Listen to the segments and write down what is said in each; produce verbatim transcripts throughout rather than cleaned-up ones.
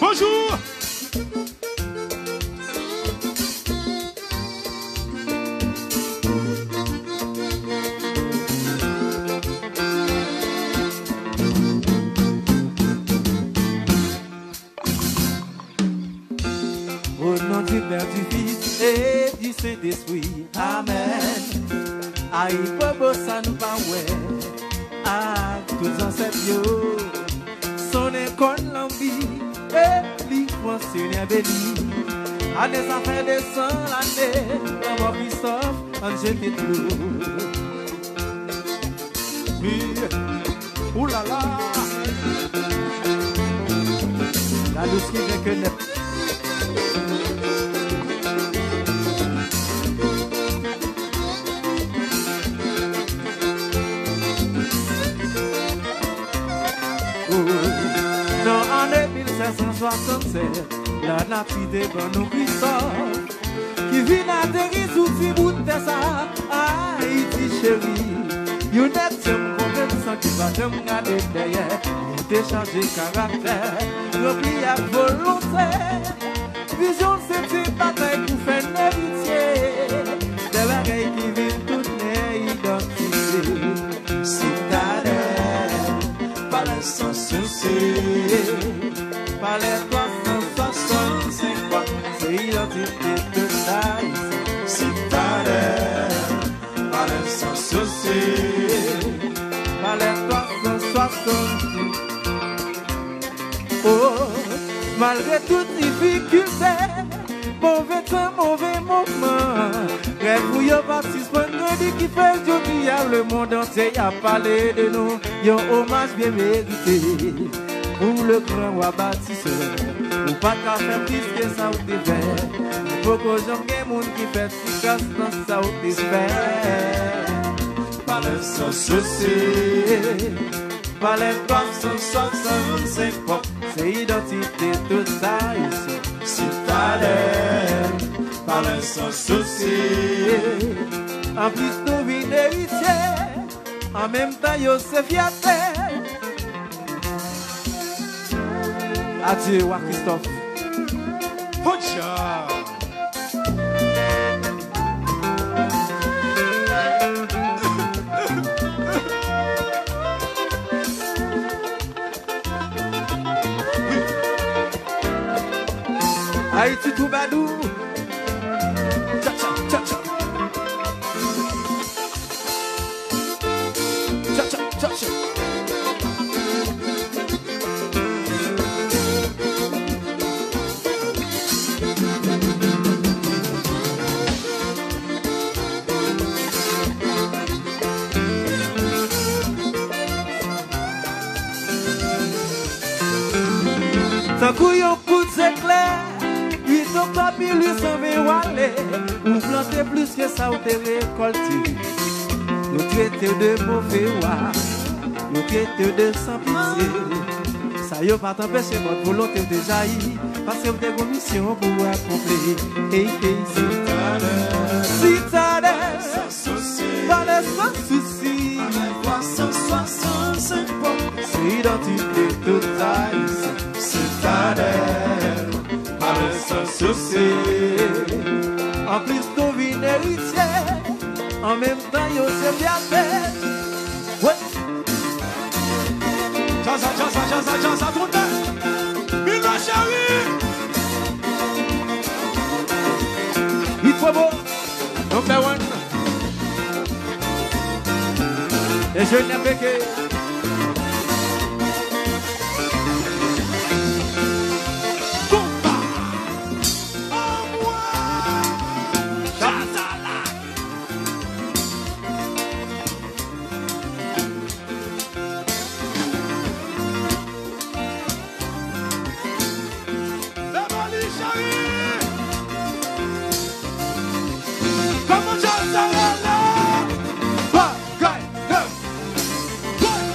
Bonjou. O non du Père, du Fils et du Saint-Esprit. Amèn. Ayibobo sa nou pa wè ak tout zansèt yo. Sonnen kòn lanbi e li pran Senyè beni. Ane sa fè de san lane, lanmò Christophe, ann jete dlo. Wi. Oulala. La douce qui vient que naît. Nan ane mil sèt san swasannsèt, lanati te ban nou Kristòf, ki vin ateri sou ti bout tè sa, Ayiti cheri. Youn nèt se m konvensan ki pa janm gade dèyè, li te chanje karaktè, ranpli ak volonte. Vizyon l se ti batay pou fè n eritye de bagay ki vin tounen idantite. Sitadèl, palè san sousi. Palè twa san swasannsenk pòt, se idantite tout Ayisyen. Sitadèl, palè san sousi. Palè twa san swasannsenk. Oh, malgre tout difikilte, move tan, move moman, rèv ou yo pa sispann grandi, ki fè jodi a lemonn antye ap pale de nou. Yon omaj byen merite pou le gran wa batisè. Ou pa ka fè plis ke sa w te fè. Poko janm gen moun ki fè ti kras nan sa w te fè. Palè san sousi. Palè twa san swasannsenk pòt, se idantite tout Ayisyen. Sitadèl, palè san sousi. Anplis nou vin eritye, an menm tan yo se fyète. Adye wa Kristòf. Poutcha! Ayiti twoubadou. Tcha, tcha, tcha, tcha. Tcha, tcha, tcha, tcha. Tankou yon kout zeklè, uit oktòb mil uit san ven w ale, ou plante plis ke sa w te rekòlte. Yo trete w de move wa, yo trete w de san pitye. Sa yo pa t anpeche bòn volonte w te jayi, paske w te gon misyon pou w akonpli. Hey, hey, Sitadèl. Sitadèl. Palè san sousi. Palè twa san swasannsenk pòt. Se idantite tout Ayisyen. Sitadèl. Palè san sousi. Anplis nou vin eritye, an menm tan yo se fyète. Wè. Djaz la, djaz la, djaz la, djaz la, tout moun. Mila cheri. Li twò bon. Number one. Enjenyè Peke. Konpa. Anmwe. Djaz la. Beverly Cheri! Kòman djaz sa rele? Bagay nèf! Woy!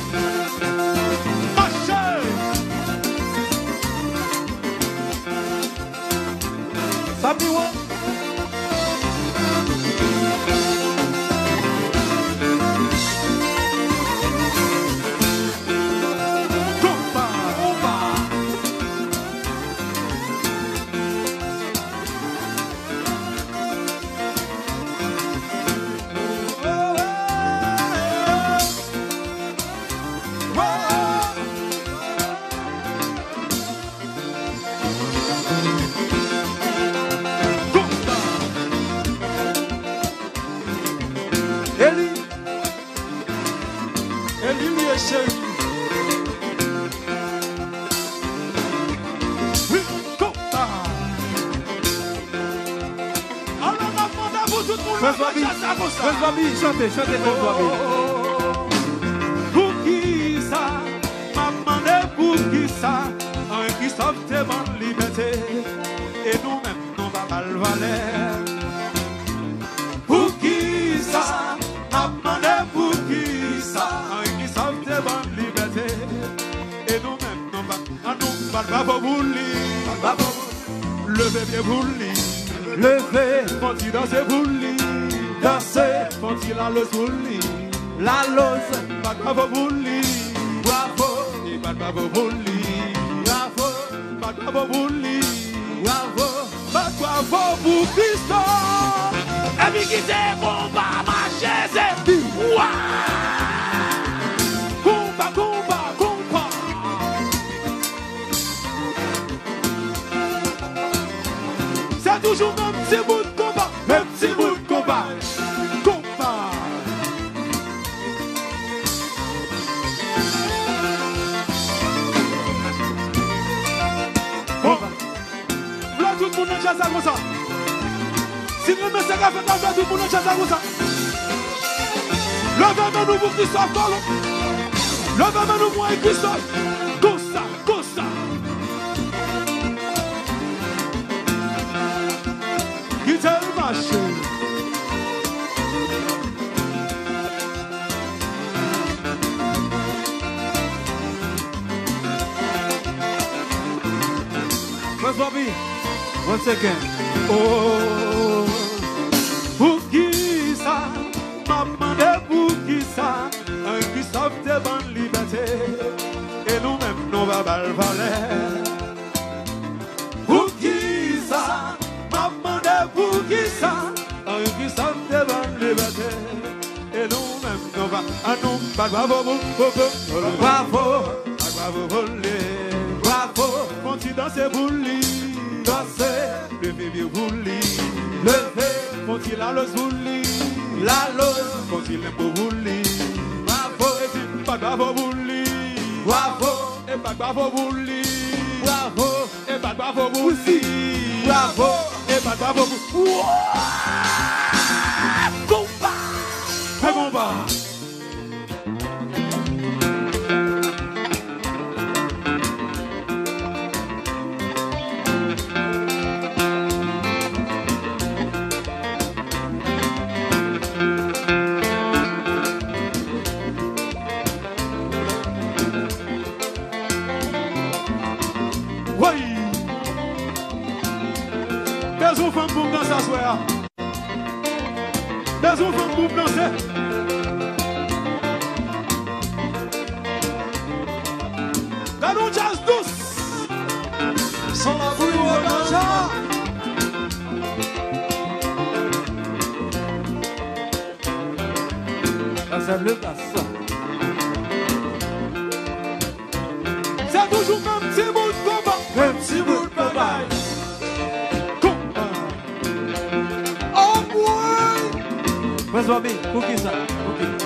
Li ye, cheri. Wi, konpa. Alò, n ap mande pou tout moun leve djaz la konsa. Prince Bobby, chante, chante, Prince Bobby. Poukisa, m ap mande poukisa, Henri Christophe te ban n libète, e nou menm, nou pa ba l valè. Poukisa, n ap mande poukisa, Henri Christophe te ban n libète, e nou menm, nou pa, an nou bat bravo pou li. Leve pye pou li. Leve. Fè yon ti danse pou li. Danse. Fè yon ti laloz pou li. Laloz. Bat bravo pou li. Bravo. E bat bravo pou li. Bravo. Bat bravo pou li. Bravo. Bat bravo pou Christophe. Epi kite konpa mache, se wa. Konpa, konpa, konpa. Se toujou menm ti bout konpa, menm ti bout konpa. Konpa. Konpa. Vle tout moun nan djaz la konsa. Si n renmen sa k ap fèt la, vle tout moun nan djaz la konsa. Leve men nou pou Christophe Colomb. Leve men nou pou Christophe. Konsa, konsa. Kite l mache. Prince Bobby, once again. Oh, poukisa, m ap mande poukisa, Henri Christophe te ban n libète, e nou menm nou pa ba l valè. Poukisa, m ap mande poukisa, Henri Christophe te ban n libète, e nou menm nou pa, an nou bat bravo pou, pou, pou, pou, bravo, bat bravo pou li, bravo, fè yon ti danse pou li, danse, leve pye pou li, leve, fè yon ti laloz pou li, laloz, fè yon ti lenpo pou li, bravo, e di, bat bravo pou li, bravo, e bat bravo pou li, bravo. E bat bravo pou li. Bravo. E bat bravo pou. Wa! Konpa! Fè konpa! Woy! Bezwen fanm pou m danse aswè a. Bezwen fanm pou m danse. Gade yon djaz dous. San labri, Rodan. Sa se le bas. Se toujou menm ti bout konpa. Menm ti bout konpa. Konpa. Oh boy. Prince Bobby, poukisa? Poukisa?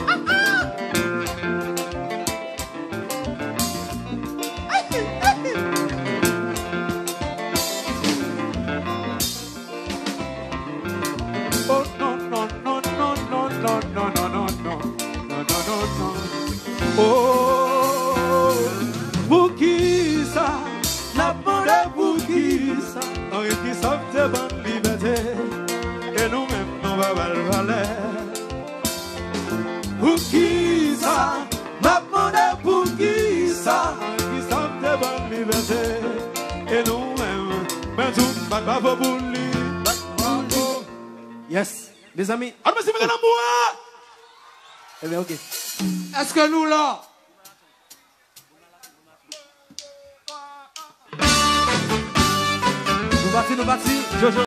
Manman. Oh, non, non, non, non, non, non, non, non, non, non, non, non, non, non. Oh, poukisa n ap mande poukisa? Anyen ki sa te ban n libète, e nou menm nou pa ba l valè. Poukisa? M ap mande poukisa, kisa m te ban libète, e nou menm, men tou, bat bravo pou li, bat bravo. Yes, mezanmi. Ann mèsi, mèt lanmou a! Ebyen, oke. Èske nou la? Nou pati, nou pati, Jojo.